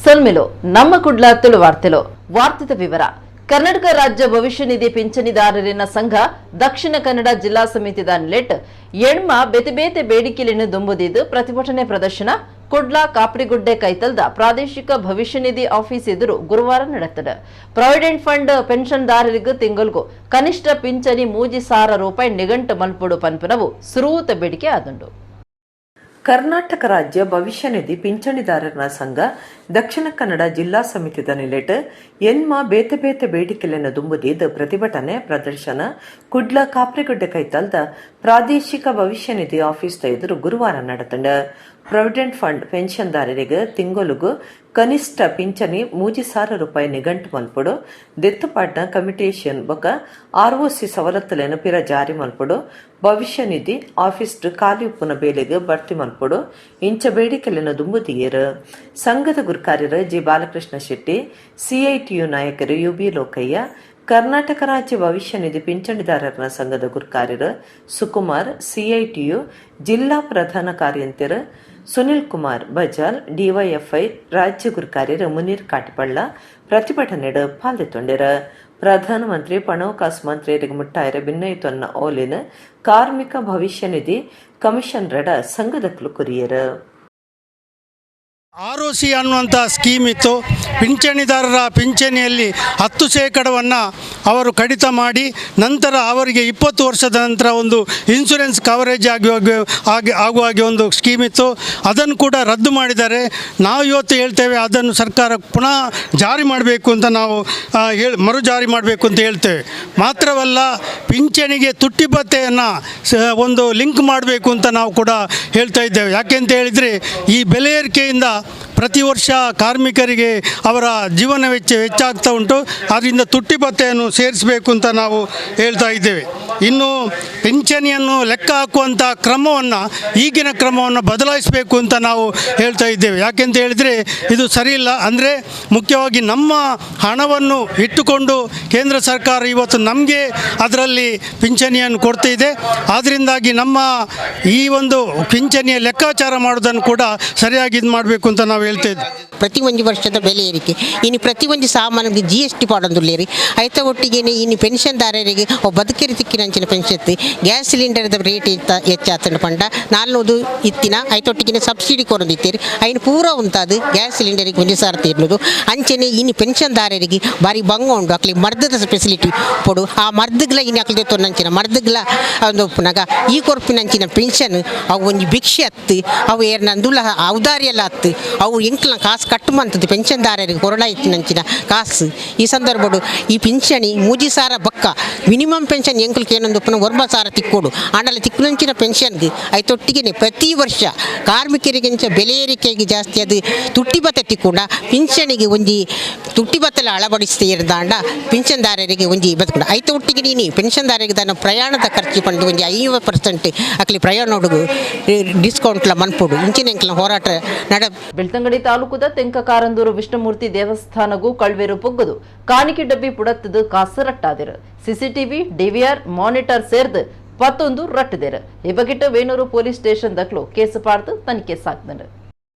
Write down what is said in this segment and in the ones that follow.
ಸೊಲ್ಮೆಲು ನಮ್ಮ ಕುಡ್ಲ ತುಳು ವಾರ್ತೆಲು. ವಾರ್ತೆದ ವಿವರ. ಕರ್ನಾಟಕ ರಾಜ್ಯ ಭವಿಷ್ಯ ನಿಧಿ ಪಿಂಚಣಿದಾರರಿನ ಸಂಘ ದಕ್ಷಿಣ ಕನ್ನಡ ಜಿಲ್ಲಾ ಸಮಿತಿದ ನಿಲೆಟ್ ಎಣ್ಮ ಬೇತೆ ಬೇತೆ ಬೇಡಿಕೆಗಳನ್ನು ದುಂಬುದಿದ್ದು ಪ್ರತಿಭಟನೆ ಪ್ರದರ್ಶನ ಕುಡ್ಲ ಕಾಪ್ರಿಗುಡ್ಡೆ ಕೈತಲ್ದ ಪ್ರಾದೇಶಿಕ ಭವಿಷ್ಯ ನಿಧಿ ಆಫೀಸ್ ಎದುರು ಗುರುವಾರ ನಡೆತದೆ. ಪ್ರಾವಿಡೆಂಟ್ ಫಂಡ್ ಪೆನ್ಷನ್ದಾರರಿಗೆ ತಿಂಗಳಿಗೂ ಕನಿಷ್ಠ ಪಿಂಚಣಿ 3,000 ರೂಪಾಯಿ ನಿಗಂಟು ಮಲ್ಪೊಡು ಪನ್ಪುನವು ಸುರೂತ ಬೇಡಿಕೆ ಆದುಂಡು. ಕರ್ನಾಟಕ ರಾಜ್ಯ ಭವಿಷ್ಯ ನಿಧಿ ಪಿಂಚಣಿದಾರರ ಸಂಘ ದಕ್ಷಿಣ ಕನ್ನಡ ಜಿಲ್ಲಾ ಸಮಿತಿದ ನಿಲೆಟ್ ಎನ್ಮ ಬೇತೆ ಬೇತೆ ಬೇಡಿಕೆಲೆನ ದುಂಬುದೀದ್ ಪ್ರತಿಭಟನೆ ಪ್ರದರ್ಶನ ಕುಡ್ಲ ಕಾಪ್ರಿಗುಡ್ಡೆ ಕೈತಲ್ದ ಪ್ರಾದೇಶಿಕ ಭವಿಷ್ಯ ನಿಧಿ ಆಫೀಸ್ ಎದುರು ಗುರುವಾರ ನಡೆತಂಡ. ಪ್ರಾವಿಡೆಂಟ್ ಫಂಡ್ ಪೆನ್ಷನ್ದಾರರಿಗೆ ತಿಂಗೊಲುಗು ಕನಿಷ್ಠ ಪಿಂಚಣಿ 3,000 ರೂಪಾಯಿ ನಿಗಂಟು ಮಲ್ಪೊಡು, ದೆತ್ತುಪಾಟ್ನ ಕಮ್ಯುಟೇಷನ್ ಬೊಕ ಆರ್ಒಸಿ ಸವಲತ್ತುಲೆನ ಪಿರ ಜಾರಿ ಮಲ್ಪೊಡು, ಭವಿಷ್ಯ ನಿಧಿ ಆಫೀಸ್ ಖಾಲಿ ಉಪ್ಪುನ ಬೇಲೆಗ್ ಭರ್ತಿ ಮಲ್ಪೊಡು ಇಂಚ ಬೇಡಿಕೆಲೆನ ದುಂಬುದೀಯೆರ್. ಸಂಘದ ಗುರ್ಕಾರ್ಯರು ಜಿ ಬಾಲಕೃಷ್ಣ ಶೆಟ್ಟಿ, ಸಿಐಟಿಯು ನಾಯಕರು ಯುಬಿ ಲೋಕಯ್ಯ, ಕರ್ನಾಟಕ ರಾಜ್ಯ ಭವಿಷ್ಯ ನಿಧಿ ಪಿಂಚಣಿದಾರರ ಸಂಘದ ಗುರ್ಕಾರ್ಯರು ಸುಕುಮಾರ್, ಸಿಐಟಿಯು ಜಿಲ್ಲಾ ಪ್ರಧಾನ ಕಾರ್ಯಂತೆರು ಸುನಿಲ್ ಕುಮಾರ್ ಬಜಾಲ್, ಡಿವೈಎಫ್ಐ ರಾಜ್ಯ ಗುರ್ಕಾರ್ಯರು ಮುನೀರ್ ಕಾಟಿಪಳ್ಳ ಪ್ರತಿಭಟನೆಡ್ ಪಾಲ್ದೆತ್ತೊಂಡೆರ್. ಪ್ರಧಾನಮಂತ್ರಿ, ಪಣಕಾಸು ಮಂತ್ರಿಯರಿಗೆ ಮುಟ್ಟಾಯರ ಬಿನ್ನೈತೊನ್ನ ಓಲಿನ ಕಾರ್ಮಿಕ ಭವಿಷ್ಯ ನಿಧಿ ಕಮಿಷನರೆಡ ಸಂಘದಕ್ಲು ಕೊರಿಯರು. ಆರ್ ಒ ಸಿ ಅನ್ನುವಂಥ ಸ್ಕೀಮ್ ಇತ್ತು. ಪಿಂಚಣಿದಾರರ ಪಿಂಚಣಿಯಲ್ಲಿ 10 ಶೇಕಡವನ್ನು ಅವರು ಕಡಿತ ಮಾಡಿ, ನಂತರ ಅವರಿಗೆ 20 ವರ್ಷದ ನಂತರ ಒಂದು ಇನ್ಶೂರೆನ್ಸ್ ಕವರೇಜ್ ಆಗಿ ಆಗಿ ಆಗುವ ಹಾಗೆ ಒಂದು ಸ್ಕೀಮ್ ಇತ್ತು. ಅದನ್ನು ಕೂಡ ರದ್ದು ಮಾಡಿದ್ದಾರೆ. ನಾವು ಇವತ್ತು ಹೇಳ್ತೇವೆ, ಅದನ್ನು ಸರ್ಕಾರ ಪುನಃ ಜಾರಿ ಮಾಡಬೇಕು ಅಂತ ನಾವು ಹೇಳಿ, ಮರು ಜಾರಿ ಮಾಡಬೇಕು ಅಂತ ಹೇಳ್ತೇವೆ. ಮಾತ್ರವಲ್ಲ, ಪಿಂಚಣಿಗೆ ತುಟ್ಟಿ ಭತ್ಯೆಯನ್ನು ಒಂದು ಲಿಂಕ್ ಮಾಡಬೇಕು ಅಂತ ನಾವು ಕೂಡ ಹೇಳ್ತಾ ಇದ್ದೇವೆ. ಯಾಕೆ ಅಂತ ಹೇಳಿದರೆ, ಈ ಬೆಲೆ ಏರಿಕೆಯಿಂದ ಪ್ರತಿ ವರ್ಷ ಕಾರ್ಮಿಕರಿಗೆ ಅವರ ಜೀವನ ವೆಚ್ಚ ಹೆಚ್ಚಾಗ್ತಾ ಉಂಟು. ಆದ್ದರಿಂದ ತುಟ್ಟಿ ಭತ್ಯೆಯನ್ನು ಸೇರಿಸಬೇಕು ಅಂತ ನಾವು ಹೇಳ್ತಾ ಇದ್ದೇವೆ. ಇನ್ನು ಪಿಂಚಣಿಯನ್ನು ಲೆಕ್ಕ ಹಾಕುವಂಥ ಕ್ರಮವನ್ನು, ಈಗಿನ ಕ್ರಮವನ್ನು ಬದಲಾಯಿಸಬೇಕು ಅಂತ ನಾವು ಹೇಳ್ತಾ ಇದ್ದೇವೆ. ಯಾಕೆಂತ ಹೇಳಿದರೆ, ಇದು ಸರಿಯಿಲ್ಲ. ಅಂದರೆ ಮುಖ್ಯವಾಗಿ ನಮ್ಮ ಹಣವನ್ನು ಇಟ್ಟುಕೊಂಡು ಕೇಂದ್ರ ಸರ್ಕಾರ ಇವತ್ತು ನಮಗೆ ಅದರಲ್ಲಿ ಪಿಂಚಣಿಯನ್ನು ಕೊಡ್ತಾ ಇದೆ. ಆದ್ದರಿಂದಾಗಿ ನಮ್ಮ ಈ ಒಂದು ಪಿಂಚಣಿಯ ಲೆಕ್ಕಾಚಾರ ಮಾಡೋದನ್ನು ಕೂಡ ಸರಿಯಾಗಿ ಇದು ಮಾಡಬೇಕು ಅಂತ ನಾವು ಹೇಳ್ತಾ ಇದ್ದೇವೆ. ಪ್ರತಿ ಒಂಜಿ ವರ್ಷದ ಬೆಲೆ ಏರಿಕೆ, ಇನ್ನು ಪ್ರತಿ ಒಂಜಿ ಸಾಮಾನಿಗೆ ಜಿಎಸ್ಟಿ ಪಾಡೊಂದುಲ್ಲೇರಿ. ಐತ ಒಟ್ಟಿಗೆ ಇನ್ನು ಪೆನ್ಷನ್ದಾರರಿಗೆ ಬದುಕಿರಿ ತಿಕ್ಕಿನಂಚಿನ ಪೆನ್ಷನ್. ಗ್ಯಾಸ್ ಸಿಲಿಂಡರ್ದ ರೇಟ್ ಇತ್ತ ಹೆಚ್ಚಾತಂಡು ಪಂಡ 400 ಇತ್ತಿನ ಐತೊಟ್ಟಿಗೆ ಸಬ್ಸಿಡಿ ಕೊರೊಂದಿತ್ತೀರಿ. ಐನ್ ಪೂರ ಉಂತಾದು ಗ್ಯಾಸ್ ಸಿಲಿಂಡರಿಗೆ 1 ಸಾವಿರ ತೀರ್ನುದು. ಅಂಚನೆ ಇನ್ನು ಪೆನ್ಷನ್ದಾರರಿಗೆ ಬಾರಿ ಬಂಗ ಉಂಡು. ಅಕ್ಲಿ ಮರ್ದದ ಫೆಸಿಲಿಟಿ ಪೊಡು. ಆ ಮರ್ದಗ್ಲ ಇನ್ನು ಅಕ್ಲಿ ತೊನ್ನಂಚಿನ ಮರ್ದಗ್ಲ ಒಂದು ಉಪ್ಪುನಗ ಈ ಕೊರ್ಪಿನಂಚಿನ ಪೆನ್ಷನ್ ಅವು ಒಂಜಿ ಭಿಕ್ಷೆ ಅತ್ತು. ಅವು ಏರ್ನ ಅಂದುಲ ಔದಾರಿ ಎಲ್ಲ ಅತ್ತು. ಅವು ಎಂಕ್ಲ ಕಾಸು ಕಟ್ಟು ಮಂತದ್ದು ಪೆನ್ಷನ್ದಾರರಿಗೆ ಕೊರೋನಾ ಇತ್ತಿನಂಚಿನ ಕಾಸು. ಈ ಸಂದರ್ಭಡು ಈ ಪಿಂಚಣಿ 3,000 ಬಕ್ಕ ಮಿನಿಮಮ್ ಪೆನ್ಷನ್ ಎಂಕುಲ್ಕೆ ಏನೊಂದು ಉಪ್ಪುನ 9,000 ತಿಕ್ಕೋಡು. ಆಂಡಲ ತಿಕ್ಕುನಂಚಿನ ಪೆನ್ಷನ್ಗೆ ಐತೊಟ್ಟಿಗೆ ಪ್ರತಿ ವರ್ಷ ಕಾರ್ಮಿಕರಿಗೆ ಇಂಚ ಬೆಲೆ ಏರಿಕೆಗೆ ಜಾಸ್ತಿ ಅದು ತುಟ್ಟಿ ಭತ್ತೆ ತಿಕ್ಕೊಂಡ ಪಿಂಚಣಿಗೆ ಒಂಜಿ ತುಟ್ಟಿ ಭತ್ತೆಲ ಅಳವಡಿಸ್ತೀರ್ದಾಂಡ ಪಿಂಚನ್ದಾರರಿಗೆ ಒಂಜಿ ಬದುಕುಂಡ. ಐತ ಒಟ್ಟಿಗೆ ನೀನಿ ಪೆನ್ಷನ್ದಾರರಿಗೆ ತನ್ನ ಪ್ರಯಾಣದ ಖರ್ಚು ಪಂಡು ಒಂಜಿ 50% ಅಕ್ಲಿ ಪ್ರಯಾಣೋಡುಗು ಡಿಸ್ಕೌಂಟ್ಲ ಮನ್ಪೊಡು. ಇಂಚಿನ ಎಂಕ್ಲ ಹೋರಾಟ ನಡ ಬೆಳ್ತಂಗಡಿ ತಾಲೂಕುದ ತೆಂಕಕಾರಂದೂರು ವಿಷ್ಣುಮೂರ್ತಿ ದೇವಸ್ಥಾನಗೂ ಕಳ್ವೆರು ಪೊಗ್ಗುದು ಕಾಣಿಕೆ ಡಬ್ಬಿ ಪುಡತ್ತದು ಕಾಸು ರಟ್ಟಾದಿರು. ಸಿಸಿಟಿವಿ, ಡಿವಿಆರ್ ಮಾನಿಟರ್ ಸೇರ್ದು 11 ರಟ್ಟಿದೇರು. ಈ ಬಗೆಟ್ ವೇಣೂರು ಪೊಲೀಸ್ ಸ್ಟೇಷನ್ ದಕ್ಲು ಕೇಸು ಪಾಡ್ದು ತನಿಖೆ ಸಾಕ್ದಂಡು.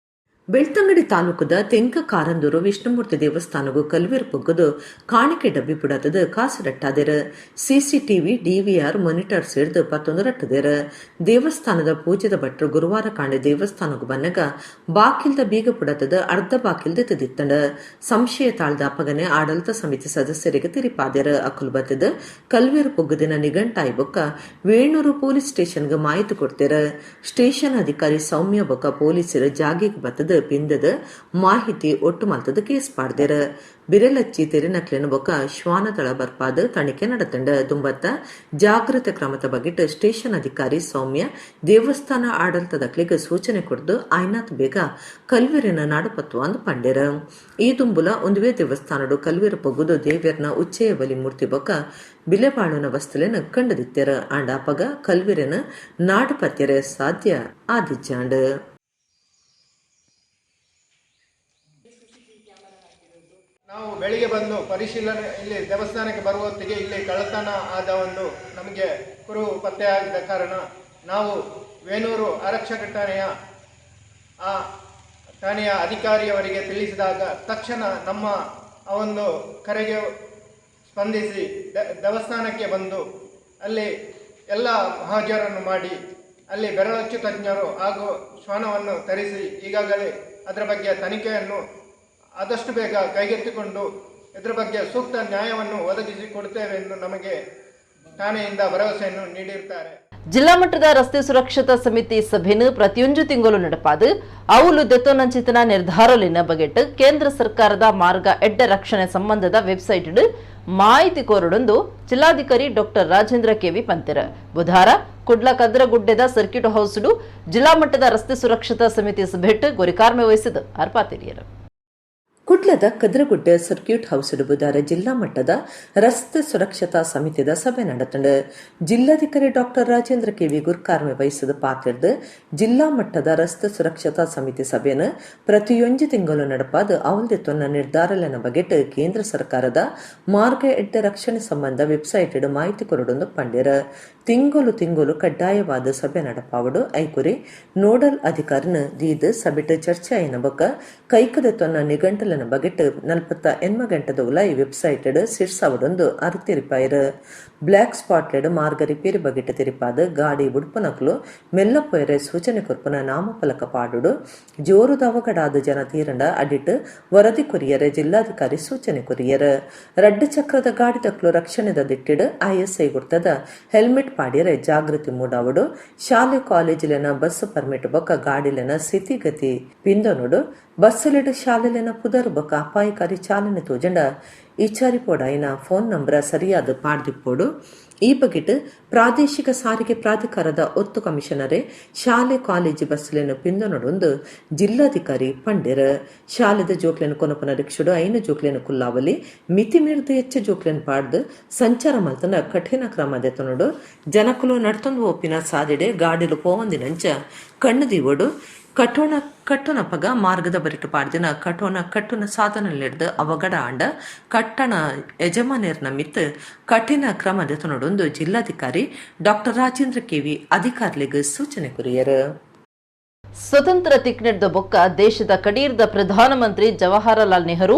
ಬೆಳ್ತಂಗಡಿ ತಾಲೂಕುದ ತೆಂಕ ಕಾರಂದೂರು ವಿಷ್ಣುಮೂರ್ತಿ ದೇವಸ್ಥಾನಗು ಕಲ್ವೇರು ಪೊಗ್ಗುದು ಕಾಣಿಕೆ ಡಬ್ಬಿ ಪುಡತದ ಕಾಸು ರಟ್ಟಾದೆರ್. ಸಿಸಿಟಿವಿ, ಡಿವಿಆರ್ ಮಾನಿಟರ್ ಸೇರ್ದು 11 ರಟ್ಟದೆರ್. ದೇವಸ್ಥಾನದ ಪೂಜೆದ ಭಟ್ರು ಗುರುವಾರ ಕಾಂಡೆ ದೇವಸ್ಥಾನಗು ಬನ್ನಗ ಬಾಕಿಲ್ದ ಬೀಗ ಪುಡತದ ಅರ್ಧ ಬಾಕಿಲ್ ದಿತ್ತಂಡ. ಸಂಶಯ ತಾಳ್ದ ಅಪಗನೆ ಆಡಳಿತ ಸಮಿತಿ ಸದಸ್ಯರಿಗೆ ತಿರಿಪಾದೆರ್. ಅಕುಲ್ ಬತ್ತದ ಕಲ್ವೇರು ಪೊಗ್ಗುದಿನ ನಿಘಂಟಾಯಿ ಬೊಕ್ಕ ವೇಣೂರು ಪೊಲೀಸ್ ಸ್ಟೇಷನ್ಗೆ ಮಾಹಿತಿ ಕೊಡ್ತೇರ. ಸ್ಟೇಷನ್ ಅಧಿಕಾರಿ ಸೌಮ್ಯ ಬೊಕ್ಕ ಪೊಲೀಸರು ಜಾಗೆಗೆ ಬತ್ತದ ಪಿಂದದ ಮಾಹಿತಿ ಒಟ್ಟು ಮಲ್ತದ ಕೇಸ್ ಪಾಡ್ದೆರ್. ಬಿರೆಲಚ್ಚಿ ತೆರಿನಕ್ಲೆನ ಬೊಕ್ಕ ಶ್ವಾನದಳ ಬರ್ಪಾದ ತನಿಖೆ ನಡತಂಡ. ದುಂಬತ್ತ ಜಾಗೃತ ಕ್ರಮದ ಬಗೆಟ್ ಸ್ಟೇಷನ್ ಅಧಿಕಾರಿ ಸೌಮ್ಯ ದೇವಸ್ಥಾನ ಆಡಳಿತದಕ್ಲಿಗೆ ಸೂಚನೆ ಕೊಡ್ದು, ಆಯ್ನಾತ್ ಬೇಗ ಕಲ್ವೆರಿನ ನಾಡುಪತ್ವ ಅಂದ್ ಪಂಡೆರ್. ಈ ದುಂಬುಲ ಒಂದುವೇ ದೇವಸ್ಥಾನಡು ಕಲ್ವೆರು ಪೊಗ್ಗುದು ದೇವೆರ್ನ ಉಚ್ಚೆಯ ಬಲಿ ಮೂರ್ತಿ ಬೊಕ್ಕ ಬಿಲೆಬಾಳುನ ವಸ್ತುಲೆನ ಕಂಡುದಿತ್ತೆರ್. ಆಂಡ ಅಪಗ ಕಲ್ವೆರೆನ ನಾಡು ಪತ್ಯರೆ ಸಾಧ್ಯ ಆದಿಜ್ಜಾಂಡ್. ನಾವು ಬೆಳಿಗ್ಗೆ ಬಂದು ಪರಿಶೀಲನೆ, ಇಲ್ಲಿ ದೇವಸ್ಥಾನಕ್ಕೆ ಬರುವ ಹೊತ್ತಿಗೆ ಇಲ್ಲಿ ಕಳ್ಳತನ ಆದ ಒಂದು ನಮಗೆ ಕುರುಹು ಪತ್ತೆಯಾಗಿದ್ದ ಕಾರಣ ನಾವು ವೇಣೂರು ಆರಕ್ಷಕ ಠಾಣೆಯ ಆ ಠಾಣೆಯ ಅಧಿಕಾರಿಯವರಿಗೆ ತಿಳಿಸಿದಾಗ ತಕ್ಷಣ ನಮ್ಮ ಆ ಒಂದು ಕರೆಗೆ ಸ್ಪಂದಿಸಿ ದೇವಸ್ಥಾನಕ್ಕೆ ಬಂದು ಅಲ್ಲಿ ಎಲ್ಲ ಮಹಾಜರನ್ನು ಮಾಡಿ ಅಲ್ಲಿ ಬೆರಳಚ್ಚು ತಜ್ಞರು ಹಾಗೂ ಶ್ವಾನವನ್ನು ತರಿಸಿ ಈಗಾಗಲೇ ಅದರ ಬಗ್ಗೆ ತನಿಖೆಯನ್ನು ಆದಷ್ಟು ಬೇಗ ಕೈಗೆತ್ತಿಕೊಂಡು ಇದರ ಬಗ್ಗೆ ಸೂಕ್ತ ನ್ಯಾಯವನ್ನು ಒದಗಿಸಿಕೊಡುತ್ತೇವೆ ಎಂದು ನಮಗೆ ಠಾಣೆಯಿಂದ ಭರವಸೆಯನ್ನು ನೀಡಿರ್ತಾರೆ. ಜಿಲ್ಲಾ ಮಟ್ಟದ ರಸ್ತೆ ಸುರಕ್ಷತಾ ಸಮಿತಿ ಸಭೆನು ಪ್ರತಿಯೊಂದು ತಿಂಗಳು ನಡಪಾದು ಅವುಲು ದೆತ್ತೊನಂಚಿತನ ನಿರ್ಧಾರಲಿನ ಬಗೆಟ್ ಕೇಂದ್ರ ಸರ್ಕಾರದ ಮಾರ್ಗ ಎಡ್ಡ ರಕ್ಷಣೆ ಸಂಬಂಧದ ವೆಬ್ಸೈಟ್ ಮಾಹಿತಿ ಕೋರಡೊಂದು ಜಿಲ್ಲಾಧಿಕಾರಿ ಡಾಕ್ಟರ್ ರಾಜೇಂದ್ರ ಕೆವಿ ಪಂತೆರ. ಬುಧವಾರ ಕುಡ್ಲ ಕದ್ರಗುಡ್ಡೆದ ಸರ್ಕ್ಯೂಟ್ ಹೌಸ್ ಜಿಲ್ಲಾ ಮಟ್ಟದ ರಸ್ತೆ ಸುರಕ್ಷತಾ ಸಮಿತಿ ಸಭೆಟ್ ಗುರಿಕಾರ್ಮೆ ವಹಿಸಿದ ಅರ್ಪಾತಿರಿಯರು. ಕುಡ್ಲದ ಕದ್ರಗುಡ್ಡೆ ಸರ್ಕ್ಯೂಟ್ ಹೌಸ್ ಬುಧವಾರ ಜಿಲ್ಲಾ ಮಟ್ಟದ ರಸ್ತೆ ಸುರಕ್ಷತಾ ಸಮಿತಿದ ಸಭೆ ನಡೆತಂಡು. ಜಿಲ್ಲಾಧಿಕಾರಿ ಡಾಕ್ಟರ್ ರಾಜೇಂದ್ರ ಕೆವಿ ಗುರ್ಕಾರ್ಮೆ ವಹಿಸಿದ ಪಾತಿರ್ದು ಜಿಲ್ಲಾ ಮಟ್ಟದ ರಸ್ತೆ ಸುರಕ್ಷತಾ ಸಮಿತಿ ಸಭೆಯನ್ನು ಪ್ರತಿಯೊಂದು ತಿಂಗಳು ನಡಪಾದ ಅವಲ್ದೆ ತೊನ್ನ ನಿರ್ಧಾರಲೆನ ಬಗೆಟ್ ಕೇಂದ್ರ ಸರ್ಕಾರದ ಮಾರ್ಗ ಎಡ್ಡ ರಕ್ಷಣೆ ಸಂಬಂಧ ವೆಬ್ಸೈಟ್ ಮಾಹಿತಿ ಕೊರಡೊಂದು ಪಂಡಿರ. ತಿಂಗಳು ತಿಂಗಳು ಕಡ್ಡಾಯವಾದ ಸಭೆ ನಡಪಾವಡು ಐಕುರಿ ನೋಡಲ್ ಅಧಿಕಾರಿನ ದೀದ್ ಸಭೆಟ್ ಚರ್ಚೆ ಆಯಿನ ಬೊಕ್ಕ ಕೈಕದ ತೊನ್ನ ನಿಘಂಟಲನ ಬಗೆಟ್ 48 ಗಂಟೆದ ಉಲಾಯಿ ವೆಬ್ಸೈಟ್ ಸಿರ್ಸಾವಡೊಂದು ಅರ್ತಿರಿಪಾಯರು. ಬ್ಲ್ಯಾಕ್ ಸ್ಪಾಟ್ಲೆಡ್ ಮಾರ್ಗ ರಿಪೇರಿ ಬಗೆಟ್ ತಿರಿಪಾದ ಗಾಡಿ ಬುಡ್ಪನಕ್ಲು ಮೆಲ್ಲಪೊಯರೆ ಸೂಚನೆ ಕೊರ್ಪುನ ನಾಮಫಲಕ ಪಾಡುಡು. ಜೋರುದ ಅವಘಡಾದ ಜನ ತೀರಂಡ ಅಡಿಟ್ ವರದಿ ಕೊರಿಯರೆ ಜಿಲ್ಲಾಧಿಕಾರಿ ಸೂಚನೆ ಕೊರಿಯರ್. ರಡ್ಡು ಚಕ್ರದ ಗಾಡಿ ತಕ್ಲು ರಕ್ಷಣೆದ ದಿಟ್ಟಿಡ್ ಐಎಸ್ಐ ಗುರ್ತದ ಹೆಲ್ಮೆಟ್ ಪಾಡಿಯರೆ ಜಾಗೃತಿ ಮೂಡಾವಡು. ಶಾಲೆ ಕಾಲೇಜಿಲೆನ ಬಸ್ ಪರ್ಮಿಟ್ ಬೊಕ್ಕ ಗಾಡಿಲೆನ ಸ್ಥಿತಿಗತಿ ಪಿಂದೊನುಡು. ಬಸ್ಸಲೆಡ್ ಶಾಲೆಲೆನ ಪುದರ್ ಬೊಕ್ಕ ಅಪಾಯಕಾರಿ ಚಾಲನೆ ತೋಜಂಡ ಇಚಾರಿ ಪೋಡಾಯಿನ ಫೋನ್ ನಂಬರ್ ಸರಿಯಾದ ಪಾಡ್ದಿಪ್ಪೋಡು. ಈ ಬಗೆಟ್ ಪ್ರಾದೇಶಿಕ ಸಾರಿಗೆ ಪ್ರಾಧಿಕಾರದ ಒತ್ತು ಕಮಿಷನರೇ ಶಾಲೆ ಕಾಲೇಜು ಬಸ್ಸುಲೆನ ಪಿಂದೊನೊಡೊಂದು ಜಿಲ್ಲಾಧಿಕಾರಿ ಪಂಡೆರ್. ಶಾಲೆದ ಜೋಕ್ಲೆನ ಕೊನಪನ ರಿಕ್ಷಡು 5 ಜೋಕ್ಲೆನ ಕುಲ್ಲಾವಲಿ. ಮಿತಿ ಮೀರ್ದು ಹೆಚ್ಚ ಜೋಕ್ಲೆನ್ ಪಾಡ್ದು ಸಂಚಾರ ಮಲ್ತನ ಕಠಿಣ ಕ್ರಮ ದೆತೊನೊಡು. ಜನಕುಲು ನಡ್ತೊಂದು ಒಪ್ಪಿನ ಸಾದಿಡೆ ಗಾಡಿಲು ಪೋವಂದಿನಂಚ ಕಣ್ಣು ದೀವೊಡು. ಕಟ್ಟೋಣ ಕಟ್ಟುನಪಗ ಮಾರ್ಗದ ಬರಿಟು ಪಾಡ್ದಿನ ಕಟ್ಟೋಣ ಕಟ್ಟುನ ಸಾಧನಲೆಡ್ದು ಅವಘಡ ಆಂಡ ಕಟ್ಟಣ ಯಜಮಾನ್ಯರ್ನ ಮಿತ್ ಕಠಿಣ ಕ್ರಮ ದೆತೊನೊಡೊಂದು ಜಿಲ್ಲಾಧಿಕಾರಿ ಡಾಕ್ಟರ್ ರಾಜೇಂದ್ರ ಕೆವಿ ಅಧಿಕಾರಿಗಳಿಗೆ ಸೂಚನೆ ಕೊರಿಯರು. ಸ್ವತಂತ್ರ ತಿಕ್ನೆಡ್ದ ಬೊಕ್ಕ ದೇಶದ ಕಡೀರ್ದ ಪ್ರಧಾನಮಂತ್ರಿ ಜವಾಹರಲಾಲ್ ನೆಹರು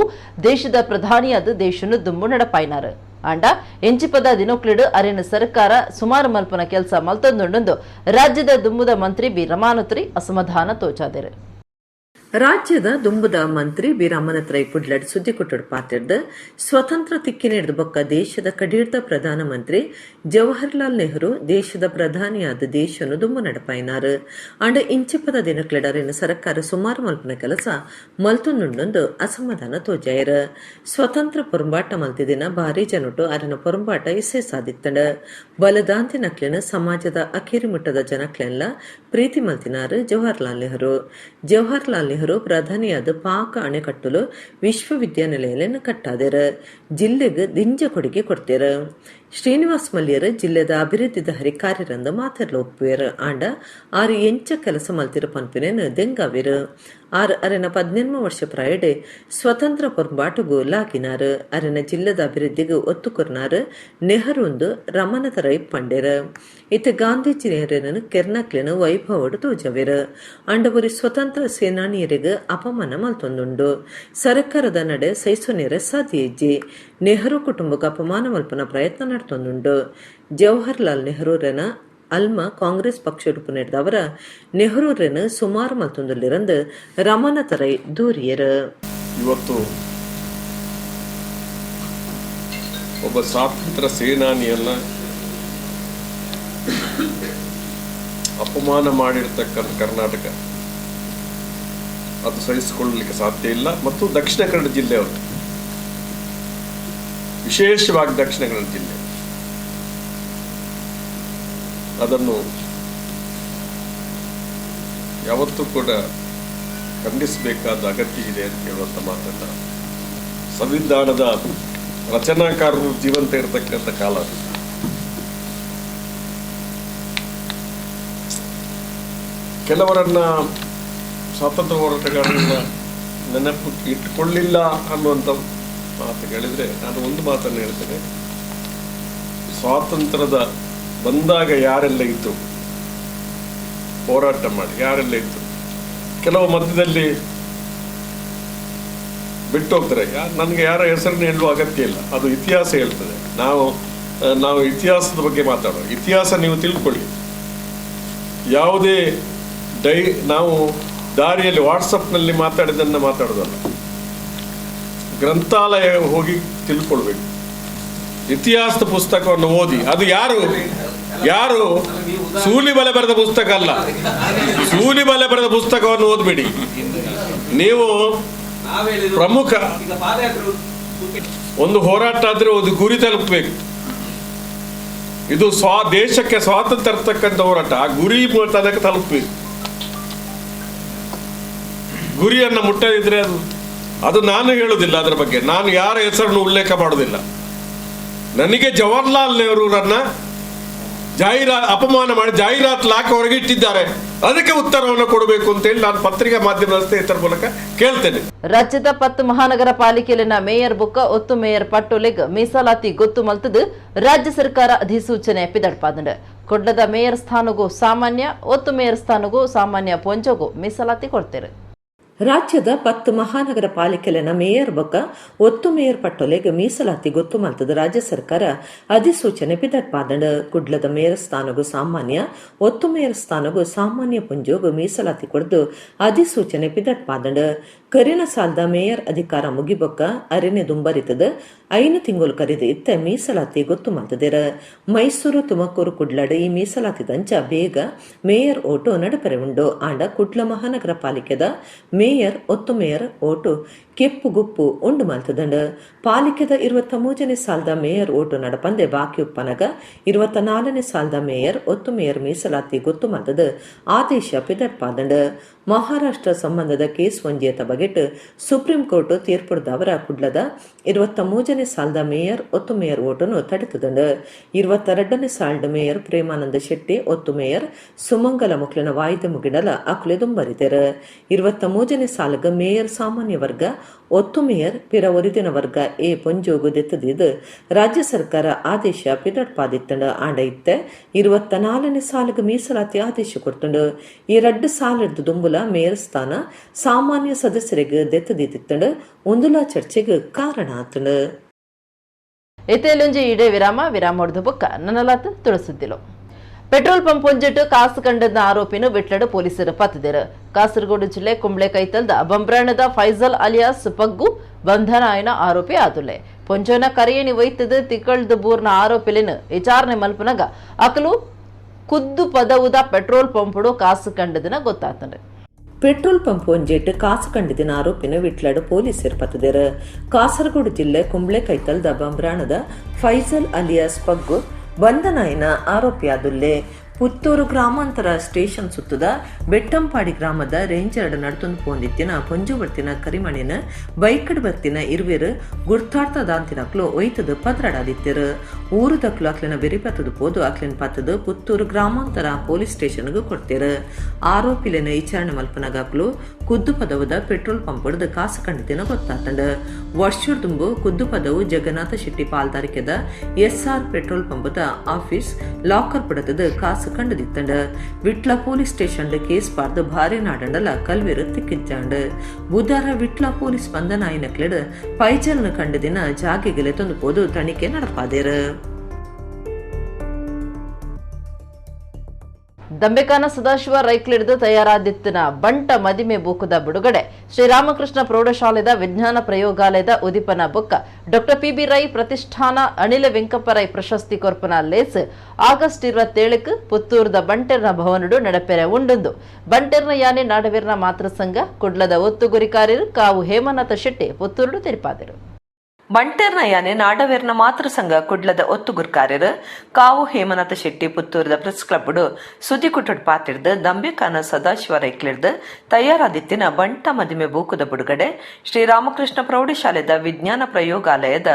ದೇಶದ ಪ್ರಧಾನಿಯಾದ ದೇಶನು ದುಂಬು ನಡಪಾಯ್ನಾರು. ಆಂಡ ಎಂಚಿಪದ ದಿನೋಕ್ಲಿಡು ಅರೆನ ಸರ್ಕಾರ ಸುಮಾರು ಮಲ್ಪನ ಕೆಲಸ ಮಲ್ತೊಂದುಂಡು ರಾಜ್ಯದ ದುಂಬುದ ಮಂತ್ರಿ ಬಿ ರಮಾನತ್ರಿ ಅಸಮಾಧಾನ ತೋಚಾದರು. ರಾಜ್ಯದ ದುಂಬುದ ಮಂತ್ರಿ ಬಿ ರಮನತ್ರೈ ಕುಡ್ಲಡ್ ಸುದ್ದಿ ಕೊಟ್ಟಡು ಪಾತಿರ್ದು ಸ್ವತಂತ್ರ ತಿಕ್ಕಿನೆಡ್ದು ಬೊಕ್ಕ ದೇಶದ ಕಡೀರ್ದ ಪ್ರಧಾನಮಂತ್ರಿ ಜವಾಹರ್ಲಾಲ್ ನೆಹರು ದೇಶದ ಪ್ರಧಾನಿಯಾದ ದೇಶನು ದುಂಬು ನಡಪಾಯಿನಾರು. ಆಂಡ ಇಂಚಿಪದ ದಿನಕ್ಲೆಡರಿನ ಸರ್ಕಾರ ಸುಮಾರು ಮಲ್ಪನ ಕೆಲಸ ಮಲ್ತೊಂದುಂಡೊಂದು ಅಸಮಾಧಾನ ತೋಜಾಯರ್. ಸ್ವತಂತ್ರ ಪೊರಂಬಾಟ ಮಲ್ತಿದಿನ ಭಾರಿ ಜನಟು ಅರನ ಪೊರಂಬಾಟ ಇಸೆ ಸಾಧಿತ್ತಂಡ. ಬಲದಾಂತಿ ನಕ್ಲೆನ ಸಮಾಜದ ಅಖೇರಿ ಮುಟ್ಟದ ಜನಕ್ಲೆಲ್ಲ ಪ್ರೀತಿ ಮಲ್ತಿನಾರು ಜವಾಹರ್ಲಾಲ್ ನೆಹರು. ಜವಾಹರ್ಲಾಲ್ ನೆಹರು ಪ್ರಧಾನಿಯಾದ ಪಾಕ ಅಣೆಕಟ್ಟಲು ವಿಶ್ವವಿದ್ಯಾನಿಲಯలను ಕಟ್ಟಾದೆರ್. ಜಿಲ್ಲೆಗೆ ದಿಂಜ ಕೊಡುಗೆ ಕೊಡ್ತೇರ. ಶ್ರೀನಿವಾಸ್ ಮಲ್ಯರ್ ಜಿಲ್ಲೆದ ಅಭಿವೃದ್ಧಿದ ಹರಿಕಾರ್ಯರಂದು ಮಾತೆರ್ಲ ಒಪ್ಪುವೆರ್. ಆಂಡ ಆರು ಎಂಚ ಕೆಲಸ ಮಲ್ತಿರ ಪನ್ಪಿನೇನು ದೆಂಗಾವಿರು. ಆರ್ ಅರೆನ 18 ವರ್ಷ ಪ್ರಾಯಡೆ ಸ್ವತಂತ್ರ ಪೊರ್ಂಬಾಟಗು ಲಾಗಿನಾರು. ಅರೆನ ಜಿಲ್ಲೆದ ಅಭಿವೃದ್ಧಿಗೆ ಒತ್ತು ಕೊರ್ನಾರು ನೆಹರುಂದು ರಮನತರೈ ಪಂಡೆರ್. ಇತ್ತೆ ಗಾಂಧೀಜಿ ನೆಹರನ ಕೆರ್ನಕ್ಲೆನ ವೈಭವಡು ತೋಜವೆರ್. ಅಂಡವರಿ ಸ್ವತಂತ್ರ ಸೇನಾನಿಯರಿಗೆ ಅಪಮಾನ ಮಲ್ತೊಂದುಂಡು. ಸರ್ಕಾರದ ನಡೆ ಸೈಸೊನೇರ ಸಾಧ್ಯ ಇಜ್ಜಿ. ನೆಹರು ಕುಟುಂಬಕ್ಕೆ ಅಪಮಾನ ಮಲ್ಪನ ಪ್ರಯತ್ನ ನಡ್ತೊಂದುಂಡು. ಜವಾಹರ್ಲಾಲ್ ನೆಹರೂರನ ಅಲ್ಮ ಕಾಂಗ್ರೆಸ್ ಪಕ್ಷ ರೂಪು ನೆಹರೂರನ್ನು ಸುಮಾರು ಮಲ್ತೊಂದುಲ್ಲಿರಂದು ರಮನತರೈ ದೂರಿಯರು. ಇವತ್ತು ಒಬ್ಬ ಸ್ವಾತಂತ್ರ್ಯ ಸೇನಾನಿಯನ್ನ ಅಪಮಾನ ಮಾಡಿರ್ತಕ್ಕಂಥ ಕರ್ನಾಟಕ ಅದು ಸಹಿಸಿಕೊಳ್ಳಲಿಕ್ಕೆ ಸಾಧ್ಯ ಇಲ್ಲ. ಮತ್ತು ದಕ್ಷಿಣ ಕನ್ನಡ ಜಿಲ್ಲೆಯವರು, ವಿಶೇಷವಾಗಿ ದಕ್ಷಿಣ ಕನ್ನಡ ಜಿಲ್ಲೆ, ಅದನ್ನು ಯಾವತ್ತೂ ಕೂಡ ಖಂಡಿಸಬೇಕಾದ ಅಗತ್ಯ ಇದೆ ಅಂತ ಹೇಳುವಂಥ ಮಾತನ್ನು ಸಂವಿಧಾನದ ರಚನಾಕಾರರು ಜೀವಂತ ಇರತಕ್ಕಂಥ ಕಾಲ ಅದು. ಕೆಲವರನ್ನ ಸ್ವಾತಂತ್ರ್ಯ ಹೋರಾಟಗಾರರನ್ನ ನೆನಪು ಇಟ್ಟುಕೊಳ್ಳಿಲ್ಲ ಅನ್ನುವಂಥ ಮಾತು ಹೇಳಿದರೆ ನಾನು ಒಂದು ಮಾತನ್ನು ಹೇಳ್ತೇನೆ. ಸ್ವಾತಂತ್ರ್ಯದ ಬಂದಾಗ ಯಾರೆಲ್ಲ ಇದ್ರು, ಹೋರಾಟ ಮಾಡಿ ಯಾರೆಲ್ಲ ಇದ್ರು, ಕೆಲವು ಮಧ್ಯದಲ್ಲಿ ಬಿಟ್ಟು ಹೋಗ್ತಾರೆ. ನನಗೆ ಯಾರ ಹೆಸರನ್ನು ಹೇಳುವ ಅಗತ್ಯ ಇಲ್ಲ, ಅದು ಇತಿಹಾಸ ಹೇಳ್ತದೆ. ನಾವು ನಾವು ಇತಿಹಾಸದ ಬಗ್ಗೆ ಮಾತಾಡೋ, ಇತಿಹಾಸ ನೀವು ತಿಳ್ಕೊಳ್ಳಿ. ಯಾವುದೇ ನಾವು ದಾರಿಯಲ್ಲಿ ವಾಟ್ಸಪ್ನಲ್ಲಿ ಮಾತಾಡಿದ್ದನ್ನು ಮಾತಾಡೋದಲ್ಲ, ಗ್ರಂಥಾಲಯ ಹೋಗಿ ತಿಳ್ಕೊಳ್ಬೇಕು. ಇತಿಹಾಸದ ಪುಸ್ತಕವನ್ನು ಓದಿ. ಅದು ಯಾರು ಯಾರು ಸೂಲಿಬಲೆ ಬರೆದ ಪುಸ್ತಕ ಅಲ್ಲ, ಸೂಲಿಬಲೆ ಬರೆದ ಪುಸ್ತಕವನ್ನು ಓದ್ಬೇಡಿ ನೀವು. ಪ್ರಮುಖ ಒಂದು ಹೋರಾಟ ಆದ್ರೆ ಒಂದು ಗುರಿ ತಲುಪಬೇಕು. ಇದು ದೇಶಕ್ಕೆ ಸ್ವಾತಂತ್ರ್ಯ ತರ್ತಕ್ಕಂಥ ಹೋರಾಟ. ಆ ಗುರಿ ತನಕ ತಲುಪಬೇಕು. ಗುರಿಯನ್ನು ಮುಟ್ಟದಿದ್ರೆ ಅದು ಅದು ನಾನು ಹೇಳುವುದಿಲ್ಲ. ಅದರ ಬಗ್ಗೆ ನಾನು ಯಾರ ಹೆಸರನ್ನು ಉಲ್ಲೇಖ ಮಾಡುವುದಿಲ್ಲ. ನನಗೆ ಜವಾಹರ್ಲಾಲ್ ನೆಹರೂರನ್ನ ಅಪಮಾನ ಮಾಡಿ ಜಾಹೀರಾತು ಲಾಕ್ ಹೊರಗೆ ಇಟ್ಟಿದ್ದಾರೆ. ಅದಕ್ಕೆ ಉತ್ತರವನ್ನು ಕೊಡಬೇಕು ಅಂತೇಳಿ ನಾನು ಪತ್ರಿಕಾ ಮಾಧ್ಯಮದ ಸ್ನೇಹಿತರ ಮೂಲಕ ಕೇಳ್ತೇನೆ. ರಾಜ್ಯದ 10 ಮಹಾನಗರ ಪಾಲಿಕೆಯಲ್ಲಿನ ಮೇಯರ್ ಬುಕ್ಕ ಒತ್ತು ಮೇಯರ್ ಪಟ್ಟೊಲೆಗ್ ಮೀಸಲಾತಿ ಗೊತ್ತು ಮಲ್ತದು ರಾಜ್ಯ ಸರ್ಕಾರ ಅಧಿಸೂಚನೆ ಪಿದಡ್ಪಾದಂಡು. ಕುಡ್ಲದ ಮೇಯರ್ ಸ್ಥಾನಗೂ ಸಾಮಾನ್ಯ, ಒತ್ತು ಮೇಯರ್ ಸ್ಥಾನಗೂ ಸಾಮಾನ್ಯ ಪೊಂಜೋಗು ಮೀಸಲಾತಿ ಕೊಡ್ತೇವೆ. ರಾಜ್ಯದ 10 ಮಹಾನಗರ ಪಾಲಿಕೆಲೆನ ಮೇಯರ್ ಬೊಕ್ಕ ಒತ್ತು ಮೇಯರ್ ಪಟ್ಟೊಲೆಗ್ ಮೀಸಲಾತಿ ಗೊತ್ತು ಮಲ್ತದ ರಾಜ್ಯ ಸರ್ಕಾರ ಅಧಿಸೂಚನೆ ಪಿದಡ್ಪಾದಂಡ್. ಕುಡ್ಲದ ಮೇಯರ್ ಸ್ಥಾನಗೂ ಸಾಮಾನ್ಯ, ಒತ್ತು ಮೇಯರ್ ಸ್ಥಾನಗೂ ಸಾಮಾನ್ಯ ಪುಂಜೋಗು ಮೀಸಲಾತಿ ಕೊಡ್ದು ಅಧಿಸೂಚನೆ ಪಿದಡ್ಪಾದಂಡ್. ಕರಿನ ಸಾಲದ ಮೇಯರ್ ಅಧಿಕಾರ ಮುಗಿಬೊಕ್ಕ ಅರೆನೆ ದುಂಬರಿತದ 5 ತಿಂಗಳು ಕರಿದು ಇತ್ತ ಮೀಸಲಾತಿ ಗೊತ್ತು ಮಲ್ತದಿರ. ಮೈಸೂರು, ತುಮಕೂರು, ಕುಡ್ಲಡ್ ಈ ಮೀಸಲಾತಿದಂಚ ಬೇಗ ಮೇಯರ್ ಓಟು ನಡಪರೆ ಉಂಡು. ಆಂಡ ಕುಡ್ಲ ಮಹಾನಗರ ಪಾಲಿಕೆದ ಮೇಯರ್ ಒತ್ತು ಮೇಯರ್ ಓಟು ಕೆಪ್ಪು ಗುಪ್ಪು ಉಂಡು ಮಲ್ತದಂಡ. ಪಾಲಿಕೆದ 23ನೇ ಸಾಲದ ಮೇಯರ್ ಓಟು ನಡಪಂದೆ ಬಾಕಿ ಉಪ್ಪನಗ 24ನೇ ಸಾಲದ ಮೇಯರ್ ಒತ್ತು ಮೇಯರ್ ಮೀಸಲಾತಿ ಗೊತ್ತು ಮಲ್ತದ ಆದೇಶ ಪಿದಡ್ಪಾದಂಡ. ಮಹಾರಾಷ್ಟ್ರ ಸಂಬಂಧದ ಕೇಸ್ ಒಂಜೇತ ಬಗೆಟ್ ಸುಪ್ರೀಂ ಕೋರ್ಟ್ ತೀರ್ಪುಡ್ದವರ ಕುಡ್ಲದ 23ನೇ ಸಾಲದ ಮೇಯರ್ ಒತ್ತು ಮೇಯರ್ ಓಟನ್ನು ತಡೆತದಂಡ. 22ನೇ ಸಾಲ್ಡ್ ಮೇಯರ್ ಪ್ರೇಮಾನಂದ ಶೆಟ್ಟಿ, ಒತ್ತು ಮೇಯರ್ ಸುಮಂಗಲ ಮುಕ್ಲಿನ ವಾಯ್ದೆ ಮುಗಿಡಲ ಅಕುಲೆ ದುಂಬರಿದರು. 23ನೇ ಸಾಲಗ ಮೇಯರ್ ಸಾಮಾನ್ಯ ವರ್ಗ, ಒತ್ತು ಮೇಯರ್ ಪಿರ ಒರಿದಿನ ವರ್ಗ ಎ ಪೊಂಜೋಗು ದೆತ್ತದಿದ್ದು ರಾಜ್ಯ ಸರ್ಕಾರ ಆದೇಶ ಪಿದಡ್ಪಾದಿತ್ತಂಡ. ಆಂಡ ಇತ್ತೆ 24ನೇ ಸಾಲಗ ಮೀಸಲಾತಿ ಆದೇಶ ಕೊಡ್ತುಂಡು. ಈ ರಡ್ಡು ಸಾಲದ ದುಂಬುಲ ಮೇಯರ್ ಸ್ಥಾನ ಸಾಮಾನ್ಯ ಸದಸ್ಯರಿಗೆ ದೆತ್ತದಿತ್ತಂಡು. ಒಂದುಲ ಚರ್ಚೆಗೆ ಕಾರಣ ಆತಂಡು. ಇತೇಲುಂಜಿ ಇಡೇ ವಿರಾಮ. ವಿರಾಮ ಹೊಡೆದು ಬೊಕ್ಕ ನನ್ನಲಾತ್ ತುಳಸುದ್ದಿಲು. ಪೆಟ್ರೋಲ್ ಪಂಪ್ ಒಂಜಿಟ್ಟು ಕಾಸು ಕಂಡದ ಆರೋಪಿನ ವಿಟ್ಲಡು ಪೊಲೀಸರು ಪತ್ತದಿರು. ಕಾಸರಗೋಡು ಜಿಲ್ಲೆ ಕುಂಬ್ಳೆ ಕೈತಲ್ದ ಬಂಬ್ರಾಣದ ಫೈಜಲ್ ಅಲಿಯಾಸ್ ಪಗ್ಗು ಬಂಧನ ಆಯ್ನ ಆರೋಪಿ ಆದುಲೆ. ಪೊಂಜೋನ ಕರೆಯಣಿ ವೈತದ ತಿಕ್ಕಳ್ದು ಬೂರ್ನ ಆರೋಪಿಲಿನ ವಿಚಾರಣೆ ಮಲ್ಪನಗ ಅಕಲು ಕುದ್ದು ಪದವುದ ಪೆಟ್ರೋಲ್ ಪಂಪುಡು ಕಾಸು ಕಂಡದನ ಗೊತ್ತಾತಂಡ್ರೆ. ಪೆಟ್ರೋಲ್ ಪಂಪ್ ಒಂಜೇಟ್ ಕಾಸು ಕಂಡಿದಿನ ಆರೋಪಿನ ವಿಟ್ಲಾಡು ಪೊಲೀಸರು ಪತ್ತದಿರು. ಕಾಸರಗೋಡು ಜಿಲ್ಲೆ ಕುಂಬ್ಳೆ ಕೈತಲ್ದ ಬಂಬ್ರಾಣದ ಫೈಜಲ್ ಅಲಿಯಾಸ್ ಪಗ್ಗು ಬಂಧನಾಯಿನ ಆರೋಪಿಯಾದುಲ್ಲೆ. ಪುತ್ತೂರು ಗ್ರಾಮಾಂತರ ಸ್ಟೇಷನ್ ಸುತ್ತದ ಬೆಟ್ಟಂಪಾಡಿ ಗ್ರಾಮದ ರೇಂಜರ್ಡ್ ನಡ್ತೊಂದು ಪೋಂದಿತ್ತಿನ ಪೊಂಜುವರ್ತಿನ ಕರಿಮಣಿನ ಬೈಕಡ್ ಬರ್ತಿನ ಇರುವೆರು ಗುರ್ತಾಡ್ತದಾಂತಿನಕ್ಲು ಒಯ್ತದ ಪದ್ರಡಾದಿತ್ತಿರು. ಊರುದಕ್ಲು ಅಕ್ಲಿನ ಬೆರಿಪತ್ತದ ಪೋದು ಅಕ್ಲಿನ ಪತ್ತದ ಪುತ್ತೂರು ಗ್ರಾಮಾಂತರ ಪೊಲೀಸ್ ಸ್ಟೇಷನ್ಗೆ ಕೊಡ್ತಿರು. ಆರೋಪಿಲಿನ ವಿಚಾರಣೆ ಮಲ್ಪನಗಾಕ್ಲು ಕುದ್ದು ಪದವದ ಪೆಟ್ರೋಲ್ ಪಂಪ್ ಹಿಡ್ದು ಕಾಸು ಕಂಡಿದ್ದೇನ ಗೊತ್ತಾತಂಡ. ವರ್ಷದುಂಬು ಕುದ್ದು ಪದವು Jagannath Shetty ಪಾಲ್ದಾರಿಕೆದ S R petrol ಪಂಪದ office locker ಪಡತದ ಕಾಸು ಕಂಡುದಿತ್ತಂಡ. ವಿಟ್ಲ police station case ಪಾರ್ದು ಭಾರಿ ನಾಡಂಡಲ ಕಲ್ವೆರು ತಿಕ್ಕಿಜ್ಜಾಂಡ್. ಬುಧಾರ ವಿಟ್ಲ ಪೊಲೀಸ್ ಬಂಧನಾಯಿನಕ್ಲೆಡ್ ಪೈಜಲ್ನ ಕಂಡದಿನ ಜಾಗೆಗೆಲೆ ತಂದು ಪೋದು ತನಿಖೆ ನಡಪಾದೇರು. ದಂಬೆಕಾನ ಸದಾಶಿವ ರೈಕ್ಲಿಡಿದು ತಯಾರಾದಿತ್ತಿನ ಬಂಟ ಮದಿಮೆ ಬೂಕುದ ಬಿಡುಗಡೆ, ಶ್ರೀರಾಮಕೃಷ್ಣ ಪ್ರೌಢಶಾಲೆದ ವಿಜ್ಞಾನ ಪ್ರಯೋಗಾಲಯದ ಉದಿಪನ ಬೊಕ್ಕ ಡಾಕ್ಟರ್ ಪಿಬಿ ರೈ ಪ್ರತಿಷ್ಠಾನ ಅನಿಲ ವೆಂಕಪ್ಪ ರೈ ಪ್ರಶಸ್ತಿ ಕೊರ್ಪನ ಲೇಸ್ ಆಗಸ್ಟ್ 27ಕ್ಕೆ ಪುತ್ತೂರದ ಬಂಟೆರ್ನ ಭವನಡು ನಡಪೆರೆ ಉಂಡುಂದು ಬಂಟೆರ್ನ ಯಾನೆ ನಾಡವೀರ್ನ ಮಾತೃಸಂಘ ಕುಡ್ಲದ ಒತ್ತುಗುರಿಕಾರ್ಯರು ಕಾವು ಹೇಮನಾಥ ಶೆಟ್ಟಿ ಪುತ್ತೂರುಡು ತೆರಿಪಾದರು. ಬಂಟೆರ್ನ ಯಾನೆ ನಾಡವೇರ್ನ ಮಾತೃಸಂಘ ಕುಡ್ಲದ ಒತ್ತುಗುರ್ಕಾರ್ಯರು ಕಾವು ಹೇಮನಾಥ ಶೆಟ್ಟಿ ಪುತ್ತೂರದ ಪ್ರೆಸ್ ಕ್ಲಬ್ಡು ಸುದ್ದಿಕುಟ್ಟಡ್ ಪಾತಿರ್ದು ದಂಬೆಕಾನ ಸದಾಶಿವ ರೈಕ್ಲಿರ್ದು ತಯಾರಾದಿತ್ತಿನ ಬಂಟ ಮದಿಮೆ ಬೂಕುದ ಬಿಡುಗಡೆ, ಶ್ರೀರಾಮಕೃಷ್ಣ ಪ್ರೌಢಶಾಲೆದ ವಿಜ್ಞಾನ ಪ್ರಯೋಗಾಲಯದ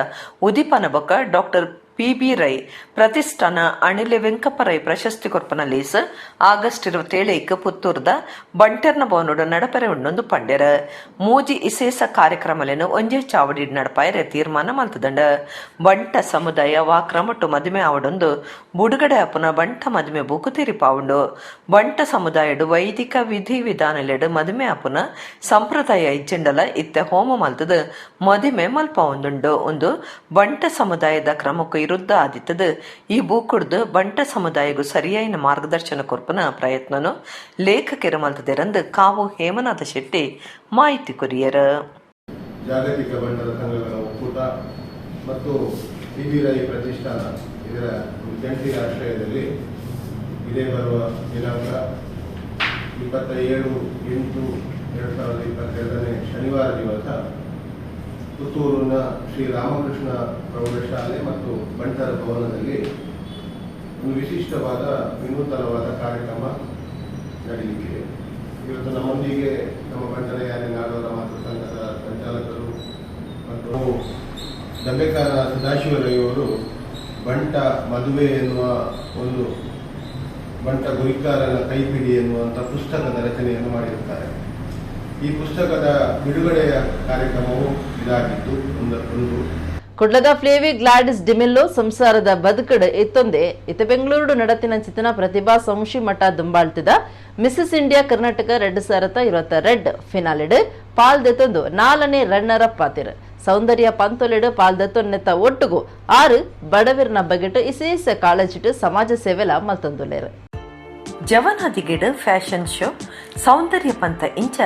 ಉದಿಪನ ಬೊಕ್ಕ ಡಾಕ್ಟರ್ PB Rai ಪ್ರತಿಷ್ಠಾನ ಅಣಿಲೆ ವೆಂಕಪ್ಪ ರೈ ಪ್ರಶಸ್ತಿ ಕೊರ್ಪನ ಲೇಸ್ ಆಗಸ್ಟ್ 27ಕ್ ಪುತ್ತೂರ್ದ ಬಂಟೆರ್ನ ಭವನೋಡು ನಡಪರೆ ಉಂಡೊಂದು ಪಂಡೆರ್. ಮೂಜಿ ಇಸೇಸ ಕಾರ್ಯಕ್ರಮಲೆನ್ ಒಂಜೇ ಚಾವಡಿ ನಡಪಾಯರೆ ತೀರ್ಮಾನ ಮಲ್ತದಂಡ. ಬಂಟ ಸಮುದಾಯ ವಾಕ್ರಮಟ್ಟು ಮದಿಮೆ ಆವಡೊಂದು ಬುಡುಗಡೆ ಅಪ್ಪನ ಬಂಟ ಮದಿಮೆ ಬೂಕು ತೆರಿಪಾವುಂಡು. ಬಂಟ ಸಮುದಾಯಡು ವೈದಿಕ ವಿಧಿ ವಿಧಾನಲೆಡು ಮದಿಮೆ ಅಪ್ಪನ ಸಂಪ್ರದಾಯ ಇಜ್ಜೆಂಡಲ ಇತ್ತೆ ಹೋಮ ಮಲ್ತದ ಮದಿಮೆ ಮಲ್ಪವೊಂದುಂಡು. ಒಂದು ಬಂಟ ಸಮುದಾಯದ ಕ್ರಮಕ್ಕೂ ವಿರುದ್ಧ ಆದಿತ್ತದ ಈ ಬೂಕುಡ್ದು ಬಂಟ ಸಮುದಾಯಗೂ ಸರಿಯಾಯಿನ ಮಾರ್ಗದರ್ಶನ ಕೊರ್ಪನ ಪ್ರಯತ್ನನು ಲೇಖಕರು ಮಲ್ತದೆರಂದು ಕಾವು ಹೇಮನಾಥ ಶೆಟ್ಟಿ ಮಾಹಿತಿ ಕೊರಿಯರ್. ಜಾಗತಿಕ ಬಂಟರ ಸಂಘಗಳ ಒಕ್ಕೂಟ ಮತ್ತು ಪಿ ಬಿ ರೈ ಪ್ರತಿಷ್ಠಾನ ಇದರ ಒಂದು ಜಂಟಿ ಆಶ್ರಯದಲ್ಲಿ ಇದೇ ಬರುವ ದಿನಾಂಕ 27/8/2022 ಶನಿವಾರ ದಿವಸ ಪುತ್ತೂರಿನ ಶ್ರೀ ರಾಮಕೃಷ್ಣ ಪ್ರೌಢಶಾಲೆ ಮತ್ತು ಬಂಟರ ಭವನದಲ್ಲಿ ಒಂದು ವಿಶಿಷ್ಟವಾದ ವಿನೂತನವಾದ ಕಾರ್ಯಕ್ರಮ ನಡೆಯಲಿಕ್ಕಿದೆ. ಇವತ್ತು ನಮ್ಮೊಂದಿಗೆ ನಮ್ಮ ಬಂಟರ ಯಾನೆ ನಾಡೋರ ಮಾತೃ ಸಂಘದ ಸಂಚಾಲಕರು ಮತ್ತು ದಂಬೆಕಾರ ಸದಾಶಿವರೈಯವರು ಬಂಟ ಮದುವೆ ಎನ್ನುವ ಒಂದು ಬಂಟ ಗುರಿಕಾರನ ಕೈಪಿಡಿ ಎನ್ನುವಂಥ ಪುಸ್ತಕದ ರಚನೆಯನ್ನು ಮಾಡಿರುತ್ತಾರೆ. ಈ ಪುಸ್ತಕದ ಬಿಡುಗಡೆಯ ಕಾರ್ಯಕ್ರಮವು ಇದಾಗಿದ್ದು ಒಂದು ಕುಡ್ಲದ ಫ್ಲೇವಿ ಗ್ಲಾಡಿಸ್ ಡಿಮೆಲ್ಲೋ ಸಂಸಾರದ ಬದುಕಡು ಇತ್ತೊಂದೆ ಇತ್ತ ಬೆಂಗಳೂರು ನಡತಿನ ಚಿತನ ಪ್ರತಿಭಾ ಸಂಶಿ ಮಠ ದುಂಬಾಳ್ತಿದ ಮಿಸಸ್ ಇಂಡಿಯಾ ಕರ್ನಾಟಕ 2022 ಫಿನಾಲೆಡ್ ಪಾಲ್ ದೆತ್ತೊಂದು 4ನೇ ರನ್ನರ್ ಅಪ್ ಪಾತಿರ್. ಸೌಂದರ್ಯ ಪಂತೊಲೆಡು ಪಾಲ್ ದೆತ್ತೊನ್ನೆತ್ತ ಒಟ್ಟುಗು 6 ಬಡವಿರ್ನ ಬಗೆಟ್ ಇಸೇಸ ಕಾಳಜಿಟ್ಟು ಸಮಾಜ ಸೇವೆಲ ಮಲ್ತೊಂದುಲ್ಲೇರು. ಜವನಾದಿಗೆಡ್ ಫ್ಯಾಷನ್ ಶೋ ಸೌಂದರ್ಯ ಪಂತ ಇಂಚ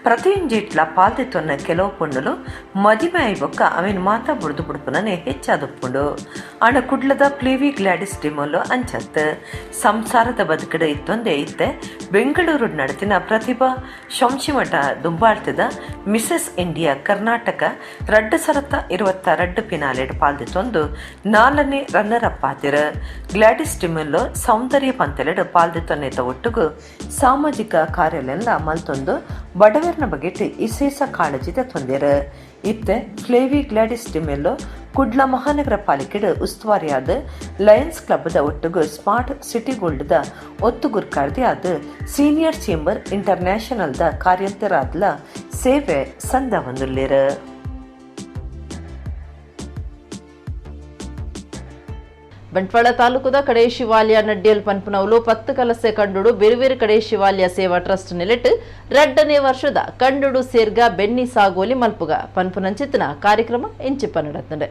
ಪ್ರತಿಯೊಂಜಿಟ್ಲ ಪಾಲ್ದೆತ್ತೊನ್ನ ಕೆಲವು ಪೊಣ್ಣುಲು ಮದಿಮೆ ಆಯ್ಬೊಕ್ಕ ಅವೇನು ಮಾತಾ ಬುಡ್ದು ಬುಡ್ಪುನನೆ ಹೆಚ್ಚಾದೊಪ್ಪುಂಡು. ಅಣ ಕುಡ್ಲದ ಪ್ಲೇವಿ ಗ್ಲಾಡಿಸ್ ಡಿಮೋಲು ಅಂಚತ್ ಸಂಸಾರದ ಬದುಕಡು ಇತ್ತೊಂದೇ ಇತ್ತೆ ಬೆಂಗಳೂರು ನಡತಿನ ಪ್ರತಿಭಾ ಶಂಶಿಮಠ ದುಂಬಾಳ್ತದ ಮಿಸಸ್ ಇಂಡಿಯಾ ಕರ್ನಾಟಕ 2022 ಫಿನಾಲೆಡ್ ಪಾಲ್ದೆತ್ತೊಂದು 4ನೇ ರನ್ನರ್ ಅಪ್ ಆತಿರ. ಗ್ಲಾಡಿಸ್ ಡಿಮೆಲ್ಲೋ ಸೌಂದರ್ಯ ಪಂತೆಲೆಡ್ ಪಾಲ್ದೆತ್ತೊನ್ನೆತ ಒಟ್ಟುಗು ಸಾಮಾಜಿಕ ಕಾರ್ಯಲೆಲ್ಲ ಮಲ್ತೊಂದು ಬಡವರ್ನ ಬಗೆಟ್ ಇಸೇಸ ಕಾಳಜಿದ ತೊಂದೆರ್. ಇತ್ತೆ ಫ್ಲೇವಿ ಗ್ಲಾಡಿಸ್ ಡಿಮೆಲ್ಲೋ ಕುಡ್ಲ ಮಹಾನಗರ ಪಾಲಿಕೆಡ್ ಉಸ್ತುವಾರಿಯಾದ ಲಯನ್ಸ್ ಕ್ಲಬ್ದ ಒಟ್ಟುಗು ಸ್ಮಾರ್ಟ್ ಸಿಟಿ ಗೋಲ್ಡ್ದ ಒತ್ತು ಗುರ್ಕಾರ್ದಿ ಆದ ಸೀನಿಯರ್ ಚೇಂಬರ್ ಇಂಟರ್ನ್ಯಾಷನಲ್ದ ಕಾರ್ಯಂತರಾದ್ಲ ಸೇವೆ ಸಂದವಂದುಲ್ಲೇರ್. ಬಂಟ್ವಾಳ ತಾಲೂಕುದ ಕಡೆ ಶಿವಾಲಯ ನಡ್ಡಿಯಲ್ ಪನ್ಪುನವುಲು 10 ಕಲಸೆ ಕಂಡುಡು ಬಿರುವಿರು ಕಡೆ ಶಿವಾಲಯ ಸೇವಾ ಟ್ರಸ್ಟ್ ನೆಲೆಟ್ 2ನೇ ವರ್ಷದ ಕಂಡುಡು ಸೇರ್ಗ ಬೆನ್ನಿ ಸಾಗೋಲಿ ಮಲ್ಪುಗ ಪನ್ಪುನಂಚಿತನ ಕಾರ್ಯಕ್ರಮ ಇಂಚಿಪ್ಪ ನಡತಂಡೆ.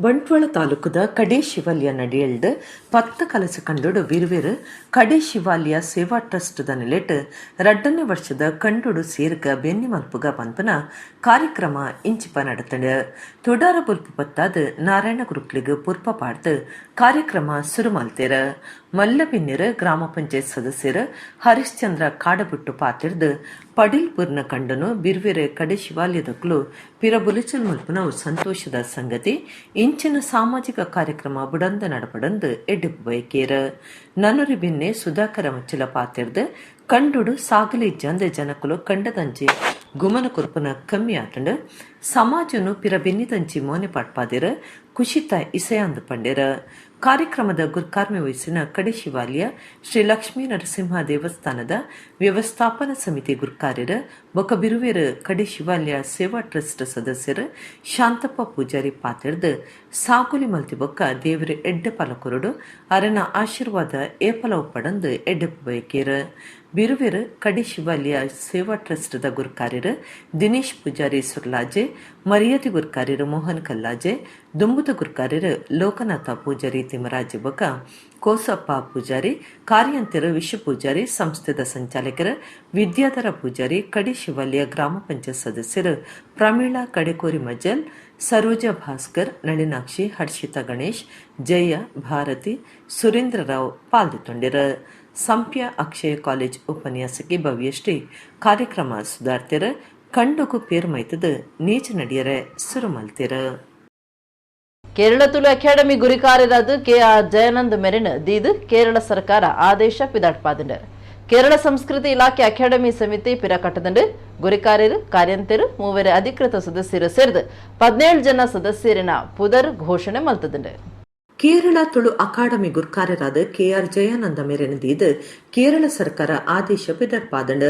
ಬಂಟ್ವಾಳ ತಾಲೂಕುದ ಕಡೆ ಶಿವಲ್ಯ ನಡಿಯಲ್ಡ್ 10 ಕಲಸ ಕಂಡುಡು ಬಿರುವಿರು ಕಡೆ ಶಿವಾಲಯ ಸೇವಾ ಟ್ರಸ್ಟ್ the ನೆಲೆಟ್ 2ನೇ ವರ್ಷದ ಕಂಡುಡು ಸೇರ್ಗ ಬೆನ್ನಿ ಮಲ್ಪುಗ ಪನ್ಪುನ ಕಾರ್ಯಕ್ರಮ ಇಂಚಿಪ ನಡತಂಡು. ತೊಡಾರ ಬುಲ್ಪು ಪತ್ತಾದ ನಾರಾಯಣ ಗುರುಕ್ಲಿಗ್ ಪುರ್ಪ ಪಾಡ್ದು ಕಾರ್ಯಕ್ರಮ ಸುರು ಮಲ್ತೇರ. ಮಲ್ಲಬಿನ್ನಿರು ಗ್ರಾಮ ಪಂಚಾಯತ್ ಸದಸ್ಯರು ಹರಿಶ್ಚಂದ್ರ ಕಾಡಬುಟ್ಟು ಪಾತಿರ್ದು ಪಡಿಲ್ಪುರ್ನ ಕಂಡನು ಬಿರ್ವಿರೆ ಕಡೆ ಶಿವಾಲಯದಕ್ಲು ಪಿರ ಬುಲಿಚಲ್ ಮಲ್ಪುನವು ಸಂತೋಷದ ಸಂಗತಿ. ಇಂಚಿನ ಸಾಮಾಜಿಕ ಕಾರ್ಯಕ್ರಮ ಬುಡಂದ ನಡಪಡಂದು ಎಡ್ಡಿಪ್ಪು ಬಯಕೇರ. ನನೊರಿ ಬಿನ್ನೆ ಸುಧಾಕರ ಮುಚ್ಚಿಲ ಪಾತಿರ್ದು ಕಂಡುಡು ಸಾಗಲಿ ಜಂದೆ ಜನಕುಲು ಕಂಡದಂಚಿ ಗುಮನ ಕುರ್ಪುನ ಕಮ್ಮಿ ಆತಂಡು ಸಮಾಜನು ಪಿರ ಬೆನ್ನಿದಂಚಿ ಮೋನೆ ಪಾಟ್ಪಾದಿರ ಕುಶಿತ ಇಸೆಯಾಂದು ಪಂಡೆರ. ಕಾರ್ಯಕ್ರಮದ ಗುರ್ಕಾರ್ಮೆ ವಹಿಸಿನ ಕಡೆ ಶಿವಾಲಯ ಶ್ರೀ ಲಕ್ಷ್ಮೀ ನರಸಿಂಹ ದೇವಸ್ಥಾನದ ವ್ಯವಸ್ಥಾಪನಾ ಸಮಿತಿ ಗುರ್ಕಾರ್ಯರು ಬೊಕ ಬಿರುವೇರು ಕಡೆ ಶಿವಾಲಯ ಸೇವಾ ಟ್ರಸ್ಟ್ ಸದಸ್ಯರು ಶಾಂತಪ್ಪ ಪೂಜಾರಿ ಪಾತಿರ್ದು ಸಾಗುಲಿ ಮಲ್ತಿ ಬೊಕ್ಕ ದೇವರ ಎಡ್ಡೆ ಪಲಕುರುಡು ಅರನ ಆಶೀರ್ವಾದ ಏಪಲ ಪಡಂದು ಎಡ್ಡೆ ಬಯಕೇರು. ಬಿರುವೆರು ಕಡೆ ಶಿವಾಲಯ ಸೇವಾ ಟ್ರಸ್ಟ್ದ ಗುರ್ಕಾರ್ಯರು ದಿನೇಶ್ ಪೂಜಾರಿ ಸುರ್ಲಾಜೆ, ಮರ್ಯಾದೆ ಗುರ್ಕಾರ್ಯರು ಮೋಹನ್ ಕಲ್ಲಾಜೆ, ದುಂಬುದ ಗುರ್ಕಾರ್ಯರು ಲೋಕನಾಥ ಪೂಜಾರಿ ತಿಮ್ಮರಾಜ ಬೊಕ ಕೋಸಪ್ಪ ಪೂಜಾರಿ, ಕಾರ್ಯಂತರು ವಿಶ್ವ ಪೂಜಾರಿ, ಸಂಸ್ಥೆದ ಸಂಚಾಲಕರು ವಿದ್ಯಾಧರ ಪೂಜಾರಿ, ಕಡೆ ಶಿವಾಲಯ ಗ್ರಾಮ ಪಂಚಾಯತ್ ಸದಸ್ಯರು ಪ್ರಮೀಳಾ ಕಡೆಕೋರಿ ಮಜ್ಜಲ್, ಸರೋಜ ಭಾಸ್ಕರ್, ನಳಿನಾಕ್ಷಿ, ಹರ್ಷಿತಾ ಗಣೇಶ್, ಜಯ ಭಾರತಿ, ಸುರೇಂದ್ರ ರಾವ್ ಪಾಲ್ದೆತ್ತೊಂಡಿರು. ಸಂಪ್ಯ ಅಕ್ಷಯ ಕಾಲೇಜ್ ಉಪನ್ಯಾಸಕಿ ಭವ್ಯಶ್ರೀ ಕಾರ್ಯಕ್ರಮ ಸುಧಾರ್ತಿರ. ಕಂಡುಗು ಪೇರ್ಮೈತದ ನೀಚ ನಡಿಯರೆ ಸುರುಮಲ್ತಿರ. ಕೇರಳ ತುಳು ಅಕಾಡೆಮಿ ಗುರಿಕಾರರಾದ ಕೆ ಆರ್ ಜಯಾನಂದ್ ಮೆರೆನ್ ದೀದ್ ಕೇರಳ ಸರ್ಕಾರ ಆದೇಶ ಪಿದಾಟ್ಪಾದಂಡ್. ಕೇರಳ ಸಂಸ್ಕೃತಿ ಇಲಾಖೆ ಅಕಾಡೆಮಿ ಸಮಿತಿ ಪಿರಕಟ್ಟದಂಡು ಗುರಿಕಾರ್ಯರು ಕಾರ್ಯಂತೆರು ಮೂವರ ಅಧಿಕೃತ ಸದಸ್ಯರು ಸೇರಿದು 17 ಜನ ಸದಸ್ಯರಿನ ಪುದರ್ ಘೋಷಣೆ ಮಲ್ತದಂಡು. ಕೇರಳ ತುಳು ಅಕಾಡೆಮಿ ಗುರ್ಕಾರರಾದ ಕೆಆರ್ ಜಯಾನಂದ ಮೇರೆನ್ ದೀದ್ ಕೇರಳ ಸರ್ಕಾರ ಆದೇಶ ಪಿದಡ್ಪಾದ್ಂಡ್.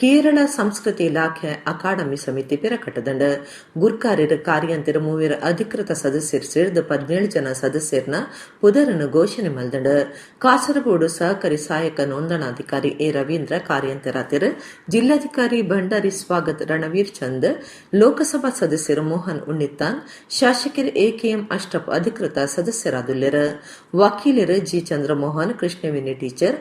ಕೇರಳ ಸಂಸ್ಕೃತಿ ಇಲಾಖೆ ಅಕಾಡೆಮಿ ಸಮಿತಿ ಪಿರಕಟ್ಟದಂಡ್. ಗುರ್ಕಾರೆರ್, ಕಾರ್ಯಂತೆರ್, ಮೂವೆರ್ ಅಧಿಕೃತ ಸದಸ್ಯೆರ್ ಸೇರ್ದ್ 17 ಜನ ಸದಸ್ಯೆರ್ನ ಪುದರನ್ ಘೋಷಣೆ ಮಲ್ದ್ಂಡ್. ಕಾಸರಗೋಡು ಸಹಕಾರಿ ಸಹಾಯಕ ನೋಂದಣಾಧಿಕಾರಿ ಎ ರವೀಂದ್ರ ಕಾರ್ಯಂತೆರಾತೆರ್. ಜಿಲ್ಲಾಧಿಕಾರಿ ಭಂಡಾರಿ ಸ್ವಾಗತ್ ರಣವೀರ್ ಚಂದ್, ಲೋಕಸಭಾ ಸದಸ್ಯೆರ್ ಮೋಹನ್ ಉನ್ನಿತ್ತಾನ್, ಶಾಸಕೆರ್ ಎಕೆಎಂ ಅಶ್ರಫ್ ಅಧಿಕೃತ ಸದಸ್ಯರಾದುಲ್ಲೆರ್. ವಕೀಲೆರ್ G Chandramohan, Krishnaveni teacher,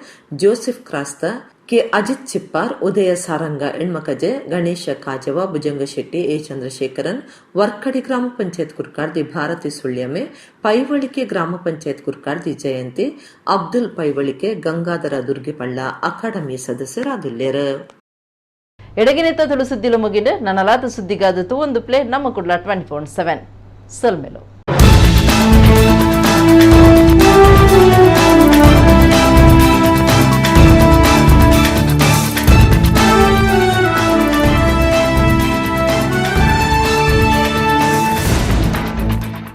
Joseph Crasta, K Ajith Chippar, Udaya Saranga Enmakaje, Ganesha Kajava, Bhujanga Shetty, A Chandrasekharan, Varkady ಗ್ರಾಮ ಪಂಚಾಯತ್ ಗುರ್ಕಾರ್ದಿ ಭಾರತಿ ಸುಳ್ಯಮೆ, ಪೈವಳಿಕೆ ಗ್ರಾಮ ಪಂಚಾಯತ್ ಗುರ್ಕಾರ್ದಿ ಜಯಂತಿ, ಅಬ್ದುಲ್ ಪೈವಳಿಕೆ, ಗಂಗಾಧರ ದುರ್ಗಿಪಳ್ಳ ಅಕಾಡೆಮಿ ಸದಸ್ಯರಾದುಲ್ಲೆರ್. ಎಡಗಿನೆತ್ತ ತುಳು ಸುದ್ದಿಲು ಮುಗಿಂಡು. ನನಲಾದ ಸುದ್ದಿಗಾದ ತೂವೊಂದುಪ್ಪುಲೆ ನಮ್ಮ ಕುಡ್ಲ 24/7. ಸೊಲ್ಮೆಲು.